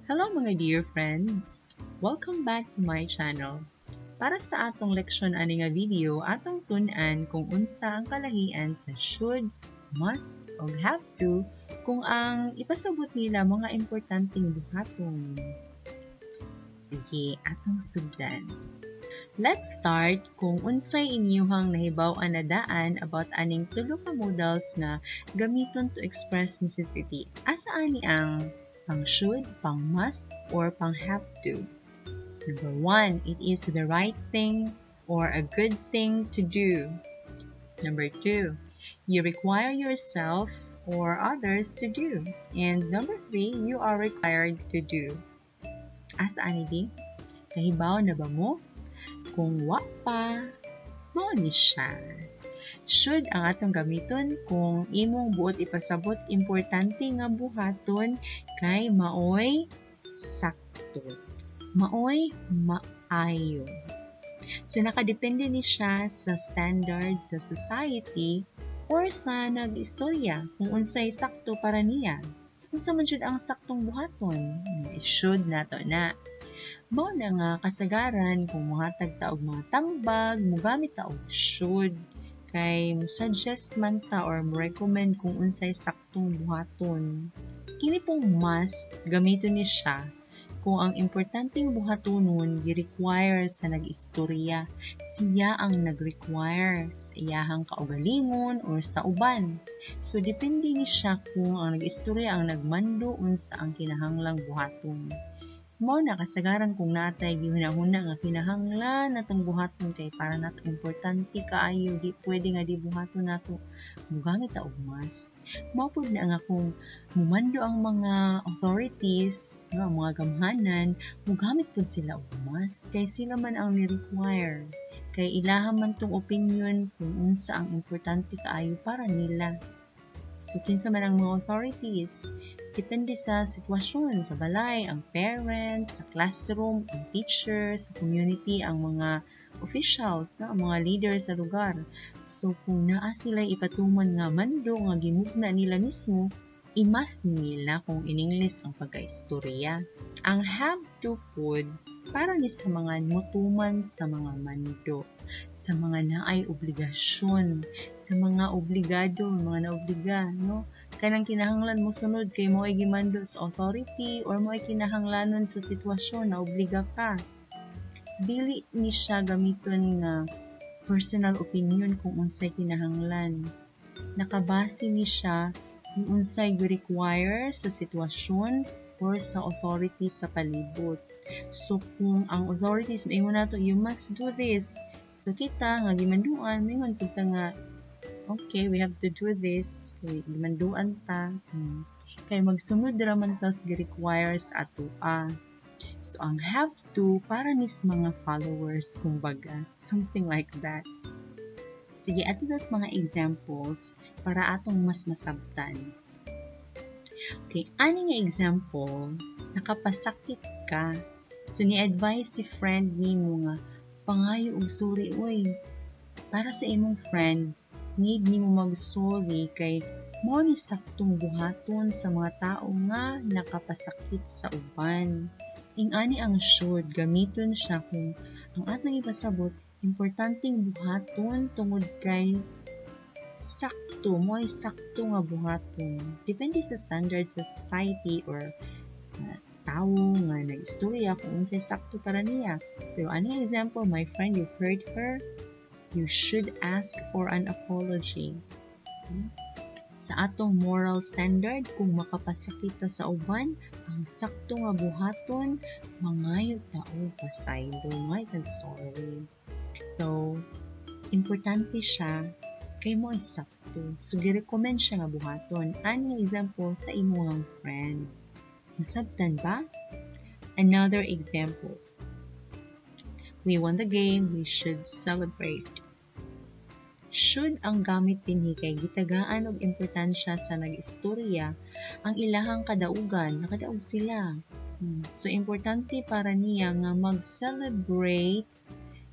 Hello, mga dear friends! Welcome back to my channel. Para sa atong leksyon ani nga video, atong tun-an kung unsa ang kalahian sa should, must, o have to kung ang ipasabot nila mga importanteng buhaton. Sige, atong sugdan. Let's start kung unsay inyuhang nahibaw-an na daan about aning tulo ka modals nga gamiton to express necessity. Asa ani ang pang should, pang must, or pang have to? Number one, it is the right thing or a good thing to do. Number two, you require yourself or others to do. And number three, you are required to do. Asa ani di? Kahibaw na ba mo? Kung wa pa, mao ni siya. Should ang atong gamiton kung imong buot ipasabot importante nga buhaton kay maoy sakto. Maoy maayo. So nakadepende ni siya sa standard sa society or sa nag-istorya kung unsay sakto para niya. Unsa man jud ang saktong buhaton? Should nato na. Mao na nga kasagaran kung mohatag ta og mga tambag, mogamit ta og should kay mo suggest man ta or mo recommend kung unsay saktong buhaton. Kini pong must, gamiton ni siya kung ang importanteng buhatonon gi-require sa nag-istorya. Siya ang nag-require sa iyahang kaugalingon or sa uban. So depende ni siya kung ang nag-istorya ang nagmando unsa ang kinahanglang buhaton. Mao na kasagaran kung natay gihuna-huna nga kinahanglan natong buhaton kay para nato importante kaayo, di pwede nga di buhaton nato, mogamit ta og must. Mao pud na nga kung mumando ang mga authorities, no, ang mga gamhanan, mogamit pud sila og must kay sila man ang ni-require. Kay ilaha man tong opinion kung unsa ang importante kaayo para nila. So, kinsa man ang mga authorities? Depende sa sitwasyon. Sa balay, ang parents, sa classroom, ang teacher, sa community, ang mga officials, no, ang mga leaders sa lugar. So, kung naa sila ipatuman nga mando nga gimugna nila mismo, i-must nila kung in English ang pagkaistorya. Ang have to pud, para ni sa mga mutuman sa mga mando, sa mga naay obligasyon, sa mga obligado, mga naobliga, no? Kanang kinahanglan mo sunod kay mo ay gimando sa authority or mo ay kinahanglanon sa sitwasyon na obliga ka. Dili ni siya gamiton nga personal opinion kung unsay kinahanglan. Nakabase ni siya kung unsay require sa sitwasyon or sa authority sa palibot. So kung ang authorities maingon nato, "You must do this." So kita nga gimanduan, maingon pud ta nga, "Okay, we have to do this." Kay gimanduan ta. Kay magsunod ra man ta sa gi-require sa atoa. So ang have to para ni sa mga followers kumbaga, something like that. Sige, ato sa mga examples para atong mas masabtan. Okay, ani nga example, nakapasakit ka. So ni-advise si friend nimo nga pangayo og sorry oy. Para sa imong friend, need nimo mag-sorry kay mao ni saktong buhaton sa mga tao nga nakapasakit sa uban. Ing-ani ang should, gamiton siya kung ang atong ipasabot importanteng buhaton tungod kay sakto, mo ay sakto nga buhaton. Depende sa standards sa society or sa tawo nga nag-istorya kung unsay sakto para niya. Pero ano example, my friend, you hurt her, you should ask for an apology. Sa atong moral standard, kung makapasakit ta sa uban, ang sakto nga buhaton, mangayo ta og pasaylo, mangayo tag sorry. So, importante siya kay mo ay sakto. So, gi-recommend siya nga buhaton. Ani example sa imong friend. Nasabtan ba? Another example. We won the game, we should celebrate. Should ang gamit dinhi kay gitagaan og importansya sa nag-istorya ang ilahang kadaugan, nakadaog sila. So importante para niya nga mag-celebrate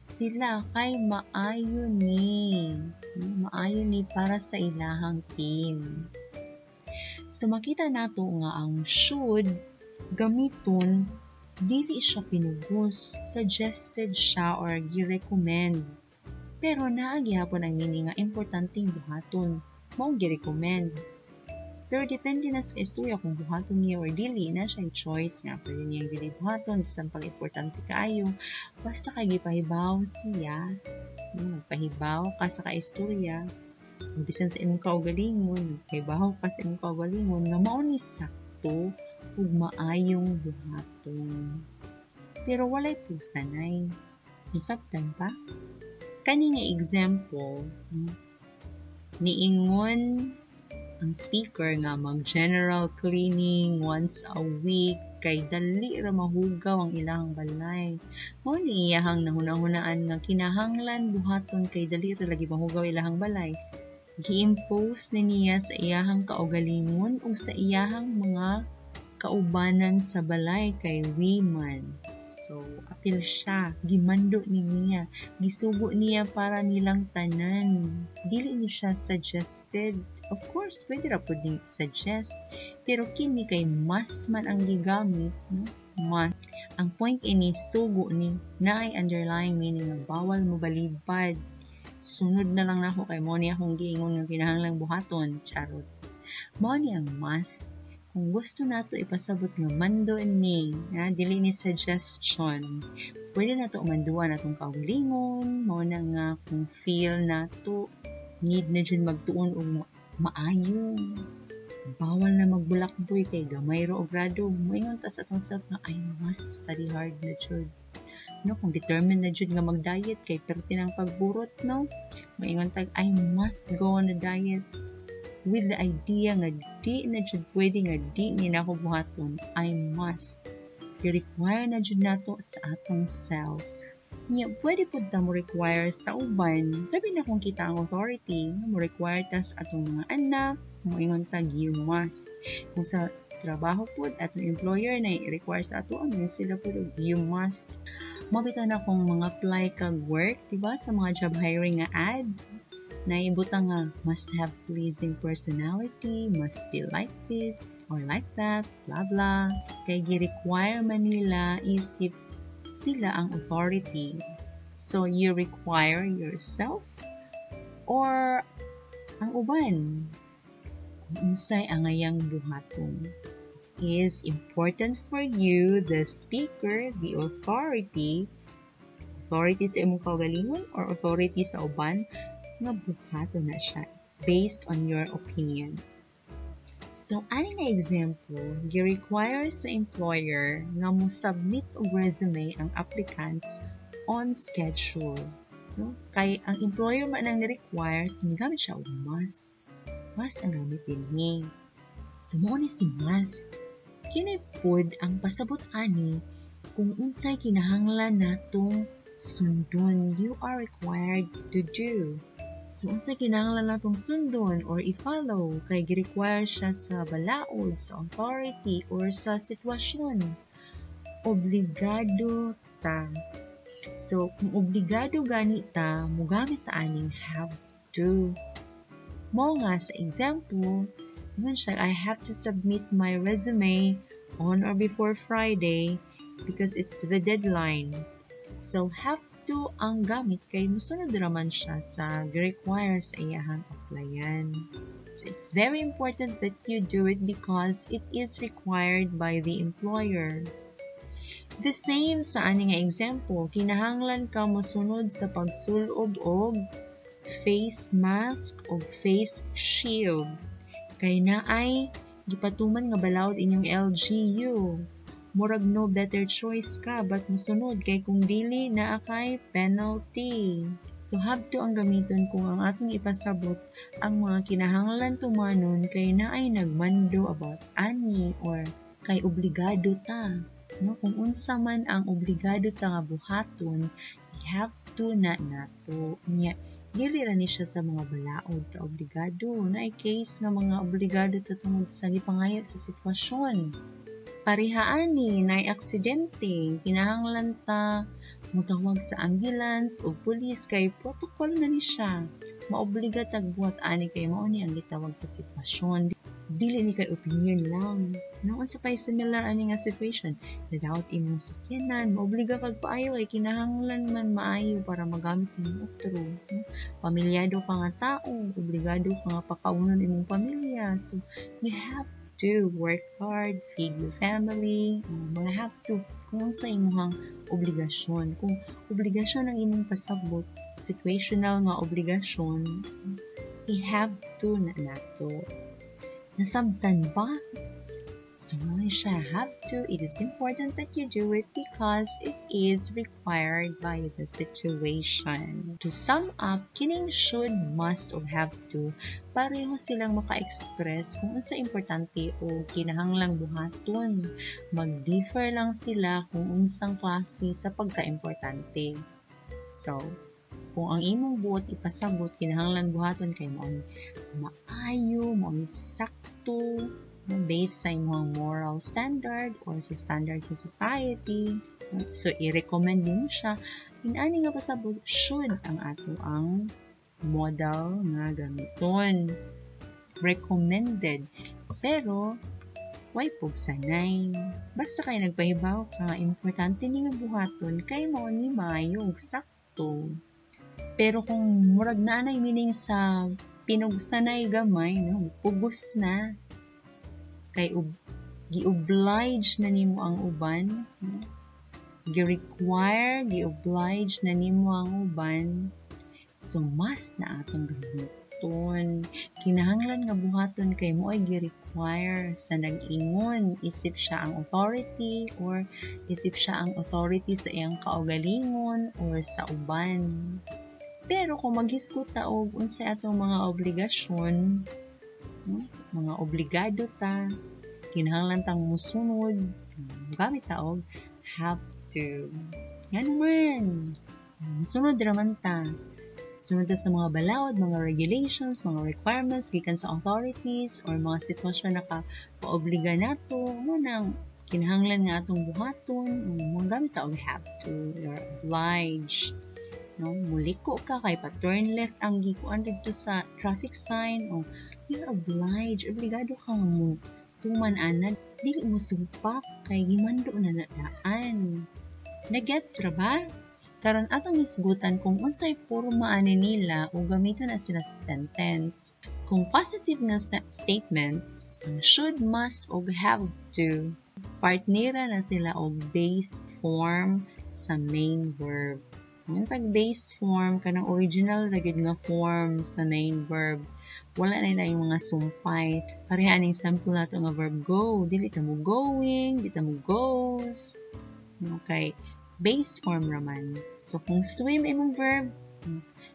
sila kay maayo ni. Maayo ni para sa ilahang team. So makita nato nga ang should gamiton, dili siya pinugos, suggested siya or gi-recommend. Pero naa gihapon ang meaning nga importanteng buhaton, mao gi-recommend. Pero depende na sa istorya kung buhaton niya or dili, na siya choice nga pwede niyang dili buhaton, bisan pag importante kaayo. Basta kay gipahibaw siya, no, nagpahibaw ka sa kaistorya, bisan sa imong kaugalingon, nagpahibaw ka sa imong kaugalingon nga mao ni sakto ug maayong buhaton. Pero walay pusanay. Nasabtan pa? Kani nga example, no, niingon ang speaker nga mag-general cleaning once a week kay dali ra mahugaw ang ilang balay. Mao ni iyahang nahuna-hunaan nga kinahanglan buhaton kay dali ra lagi mahugaw ilahang balay. Gi-impose ni niya sa iyahang kaugalingon ug sa iyahang mga kaubanan sa balay kay we man. So, apil siya, gimando ni niya, gisugo niya para nilang tanan. Dili ni siya suggested. Of course, pwede ra pud ning suggest, pero kini kay must man ang gigamit, no? Must. Ang point ini, sugo ni, naay underlying meaning nga bawal mo balibad. Sunod na lang nako kay mo ni akong giingon nga kinahanglang buhaton, charot. Mao ni ang must. Kung gusto nato ipasabot nga mando ni, ha, dili ni suggestion, pwede nato manduan atong kaugalingon, mao na nga kung feel nato need na jud magtuon og maayo. Bawal na magbulakboy kay gamay ra og grado. Moingon ta sa atong self nga I must study hard na jud. No, kung determined na jud nga mag-diet kay perti ng pagburot, no? Moingon tag I must go on a diet with the idea nga di na jud pwede nga di ni nako buhaton. I must. I-require na jud nato sa atong self. Nya, pwede pud ta mo require sa uban, labi na kung kita ang authority, mo require ta sa atong mga anak, moingon tag you must. Kung sa trabaho pud atong employer na i-require sa ato, ano sila pud og you must. Mao bitaw na kung mga apply kag work, diba, sa mga job hiring nga ad, naibutang nga must have pleasing personality, must be like this or like that, blah blah. Kay gi-require man nila isip sila ang authority. So you require yourself or ang uban kung unsay angayang buhaton is important for you, the speaker, the authority, authority sa imong kaugalingon or authority sa uban, nga buhaton na siya. It's based on your opinion. So, ani nga example, gi-require sa employer nga mo submit og resume ang applicants on schedule. No? Kay ang employer man ang ni-require, so migamit siya og must. Must ang gamit dinhi. So, mao ni si must. Kini pod ang pasabot ani kung unsay kinahanglan natong sundon, you are required to do. So, unsa kinahanglan natong sundon or i-follow kay gi-require siya sa balaod, sa authority, or sa sitwasyon. Obligado ta. So, kung obligado gani ta, mugamit ta aning have to. Mao nga sa example, ingon siya, I have to submit my resume on or before Friday because it's the deadline. So, have to ang gamit kay musunod raman siya sa require sa iyahang applyan. So, it's very important that you do it because it is required by the employer. The same sa ani nga example, kinahanglan ka mosunod sa pagsulob og face mask o face shield. Kay naay gipatuman nga balaod inyong LGU. Murag no better choice ka but mosunod kay kung dili naa kay penalty. So have to ang gamiton kung ang atong ipasabot ang mga kinahanglan tumanon kay naay nagmando about ani or kay obligado ta. No, kung unsa man ang obligado ta nga buhaton, have to na nato. Nya dili ra ni siya sa mga balaod ta obligado. Naay case nga mga obligado ta tungod sa gipangayo sa sitwasyon. Parihaan ni naay aksidente, kinahanglan ta motawag sa ambulance o pulis kay protocol na ni siya. Maobliga tag buhat ani kay mao ni ang gitawag sa sitwasyon. Dili ni kay opinion lang. No, unsa pay similar ani nga situation? Nadaot imong sakyanan, maobliga kag paayo kay kinahanglan man maayo para magamit nimo otro. No? Pamilyado ka nga tao, obligado ka nga pakaunon imong pamilya. So, you have to work hard, feed your family, mga have to kung sa imong obligasyon. Kung obligasyon ang imong pasabot, situational nga obligasyon, i-have to na nato. Nasabtan ba? So, siya have to. It is important that you do it because it is required by the situation. To sum up, kining should, must, or have to, pareho silang maka-express kung unsa importante o kinahanglang buhaton. Mag-differ lang sila kung unsang klase sa pagka-importante. So, kung ang imong buot ipasabot kinahanglan buhaton kay mao maayo, mao sakto, based sa imong moral standard or sa standard sa society. So, i-recommend nimo siya. Inani nga pasabot, should ang ato ang modal nga gamiton. Recommended. Pero, way pugsanay. Basta kay nagpahibaw ka nga importante ni nga buhaton kay mao ni maayo ug sakto. Pero kung murag naa nay meaning sa pinugsanay gamay, no, pugos na, kay gi-oblige na nimo ang uban, no? Gi-require, gi-oblige na nimo ang uban, so must na atong gamiton. Kinahanglan nga buhaton kay mo ay gi-require sa nag-ingon, isip siya ang authority or isip siya ang authority sa iyang kaugalingon or sa uban. Pero kung maghisgot ta og unsay atong mga obligasyon, no? Mga obligado ta, kinahanglan tang musunod, gamit ta og have to. Nga naman, musunod ra man ta. Sunod ta sa mga balaod, mga regulations, mga requirements gikan sa authorities or mga sitwasyon na ka paobliga nato, mo nang kinahanglan nga atong buhaton, mga gamit ta og have to, you're obliged. No, muliko ka kay pa turn left ang gikuan didto sa traffic sign o you're obliged, obligado ka nga mo tuman ana, dili mo supak kay gimando na daan. Nagets ra ba? Karon atong hisgutan kung unsay porma ani nila o gamiton na sila sa sentence. Kung positive nga statements, should, must, og have to, partnera na sila og base form sa main verb. Ang tag base form kanang original ra gyud nga form sa main verb. Wala na yung mga sumpay. Pareha aning sample nato nga verb go. Dili ta mo going, di ta mo goes. Okay. Base form raman. So kung swim imong verb,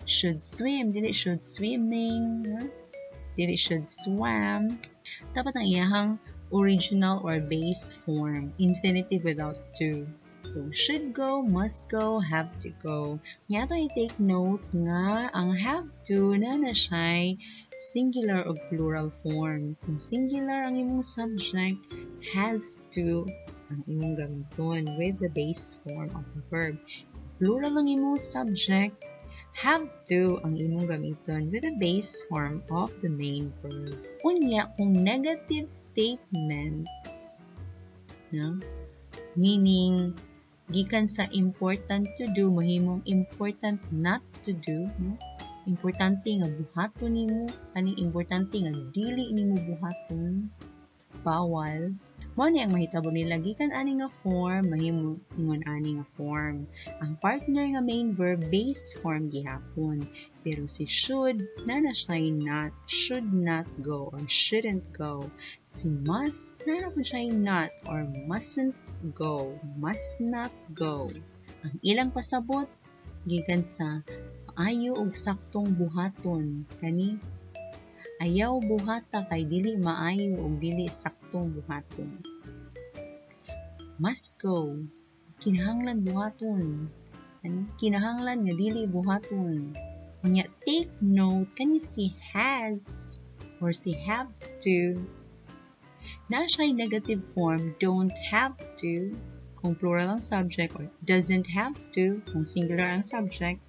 should swim, dili should swimming, dili should swam. Dapat ang iyahang original or base form, infinitive without to. So, should go, must go, have to go. Nga to i-take note nga ang have to na siya'y singular o plural form. Kung singular ang imong subject, has to ang imong gamiton with the base form of the verb. Plural ang imong subject, have to ang imong gamiton with the base form of the main verb. Unya, kung negative statements, no? Meaning, gikan sa important to do, mahimong important not to do, no? Importante nga buhaton nimo, aning importante nga dili nimo buhaton, bawal. Mao ni ang mahitabo nila gikan ani nga form, mahimo ingon ani nga form. Ang partner nga main verb base form gihapon. Pero si should, naa na siya not, should not go or shouldn't go. Si must, naa na po siya not or mustn't go, must not go. Ang ilang pasabot, gikan sa maayo og saktong buhaton, kani ayaw buhata kay dili maayo og dili saktong buhaton. Must go, kinahanglan buhaton. Kani kinahanglan nga dili buhaton. Unya, take note kani si has or si have to na siya negative form, don't have to kung plural ang subject or doesn't have to kung singular ang subject.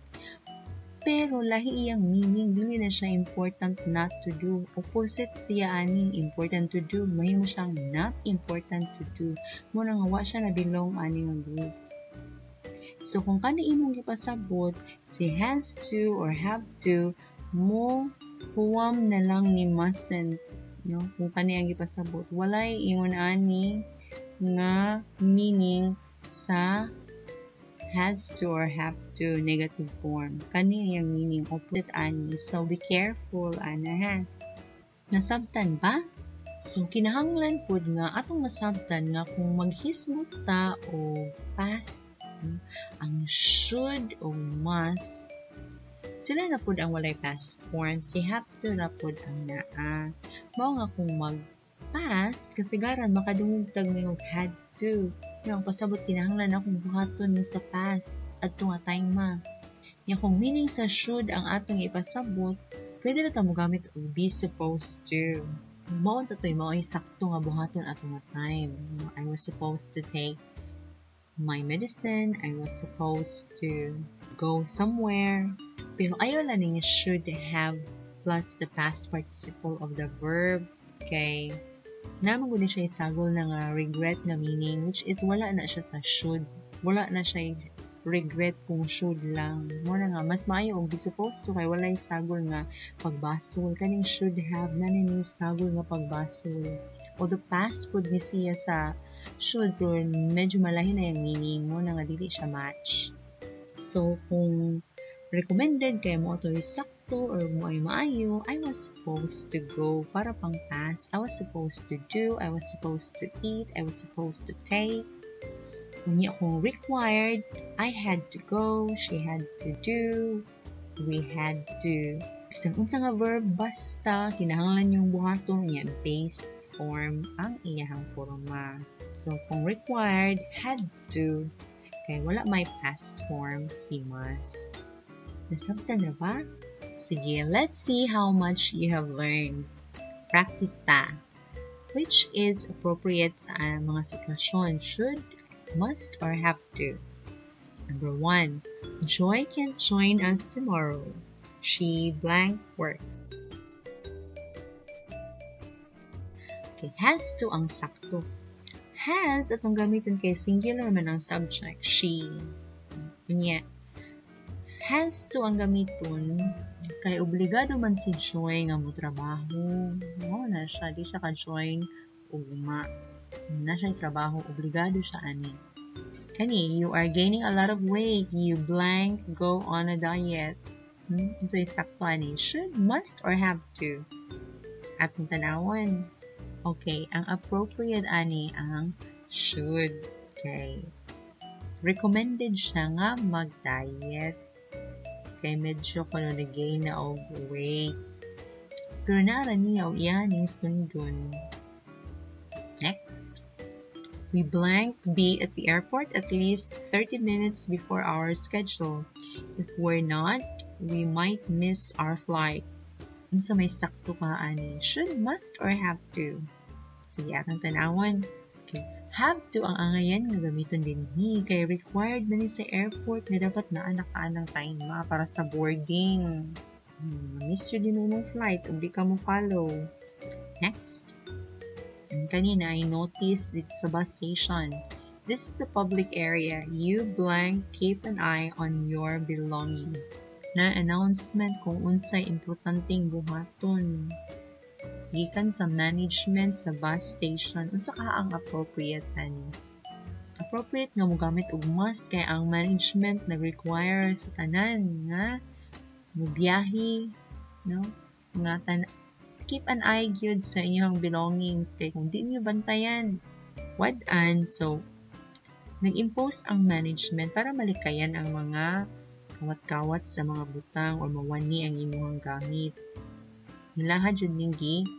Pero lahi iyang meaning, dili na siya important not to do. Opposite siya ani important to do, mahimo siyang not important to do. Mao na nga wa siya na-belong ani nga group. So kung kani imong gipasabot si has to or have to, mo huwam na lang ni mustn't, no? Kung kani ang gipasabot, walay ingon ani nga meaning sa has to or have to negative form. Kani ang meaning, opposite ani. So be careful ana ha. Nasabtan ba? So kinahanglan pud nga atong masabtan nga kung maghisgot ta o past, ang should o must, sila na pud ang walay past form, si have to na pud ang naa. Mao nga kung mag past, kasigaran makadungog tag mayong had to. Yung pasabot kinahanglan akong buhaton ni sa past adto nga time ma. Nya kung meaning sa should ang atong ipasabot, pwede na ta mogamit og be supposed to. Mao ta toy mao ay sakto nga buhaton ato nga time. I was supposed to take my medicine, I was supposed to go somewhere. Pero ayaw lang ning should have plus the past participle of the verb kay naman gud siya isagol na nga regret nga meaning, which is wala na siya sa should. Wala na siya regret kung should lang. Mao na nga mas maayo og be supposed to kay walay sagol nga pagbasol. Kaning should have na ni sagol nga pagbasol. Although past pud ni siya sa should, pero medyo malahi na yung meaning mo na nga dili siya match. So kung recommended kay mo ato sakto or mo ay maayo, I was supposed to go para pang past. I was supposed to do, I was supposed to eat, I was supposed to take. Unya kung required, I had to go, she had to do, we had to. Bisan unsa nga verb, basta kinahanglan yung buhaton niya base form ang iyahang forma. So kung required, had to, kay wala may past form si must. Nasabtan na ba? Sige, let's see how much you have learned. Practice ta. Which is appropriate sa mga sitwasyon? Should, must, or have to? Number 1, Joy can't join us tomorrow. She blank work. Okay, has to ang sakto. Has atong gamitin kay singular man ang subject, she. Unya, has to ang gamiton kay obligado man si Joy nga motrabaho. Mao na siya, di siya ka-join ugma. Na siya trabaho, obligado siya ani. Kani, you are gaining a lot of weight. You blank go on a diet. So, sakto ani. Should, must, or have to? Atong tanawan. Okay, ang appropriate ani ang should. Okay. Recommended siya nga mag-diet. Kay medyo kuno na-gain na og weight. Pero naara niya og iyaning sundon. Next. We blank be at the airport at least 30 minutes before our schedule. If we're not, we might miss our flight. Unsa may sakto ka ani? Should, must, or have to? Sige, atong tanawan. Okay. Have to ang angayan nga gamiton dinhi kay required man ni sa airport nga dapat naa na ka anang time ma para sa boarding. Miss yun din mong flight ug di ka mo follow. Next. And kanina I noticed dito sa bus station. This is a public area. You blank keep an eye on your belongings. Na announcement kung unsay importanteng buhaton. Gikan sa management sa bus station, unsa ka ang appropriate ani? Appropriate nga mogamit og must kay ang management nag-require sa tanan nga mobiyahe, no? Nga keep an eye gyud sa inyong belongings kay kung di niyo bantayan, wad-an. So nag-impose ang management para malikayan ang mga kawat-kawat sa mga butang or mawani ang imong gamit. Nilaha jud ning gi-impose.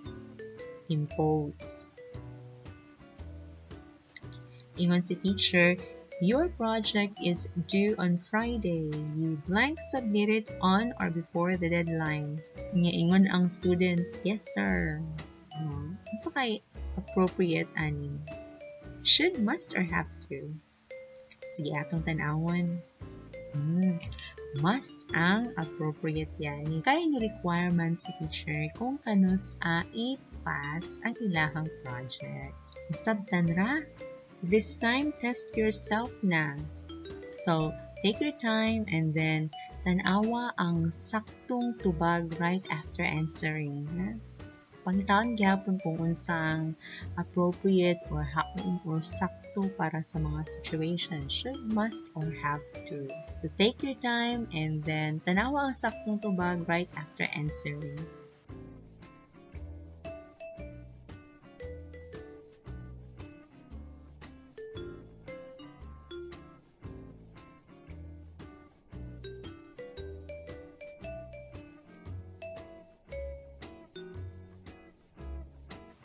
Ingon si teacher, your project is due on Friday. You blank submit it on or before the deadline. Nya ingon ang students, yes sir. Unsa kay appropriate ani? Should, must, or have to? Sige, atong tan-awon. Must ang appropriate yani. Kay ni requirement si teacher kung kanus a i-pass ang ilahang project. Nasabtan ra? This time, test yourself na. So, take your time and then tanawa ang saktong tubag right after answering. Ha? Pangitaon gyapon kung unsang appropriate or haon or sakto para sa mga situation. Should, must, or have to. So take your time and then tanawa ang saktong tubag right after answering.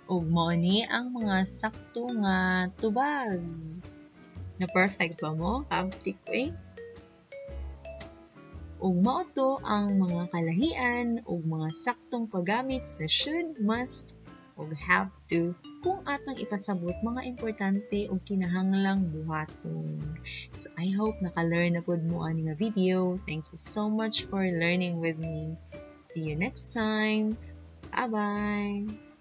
Ug mao ni ang mga sakto nga tubag. Na perfect ba mo? Kaabtik ko eh. Ug mao to ang mga kalahian ug mga saktong paggamit sa should, must, ug have to kung atong ipasabot mga importante ug kinahanglang buhaton. So I hope naka-learn na pud mo ani nga video. Thank you so much for learning with me. See you next time. Bye-bye!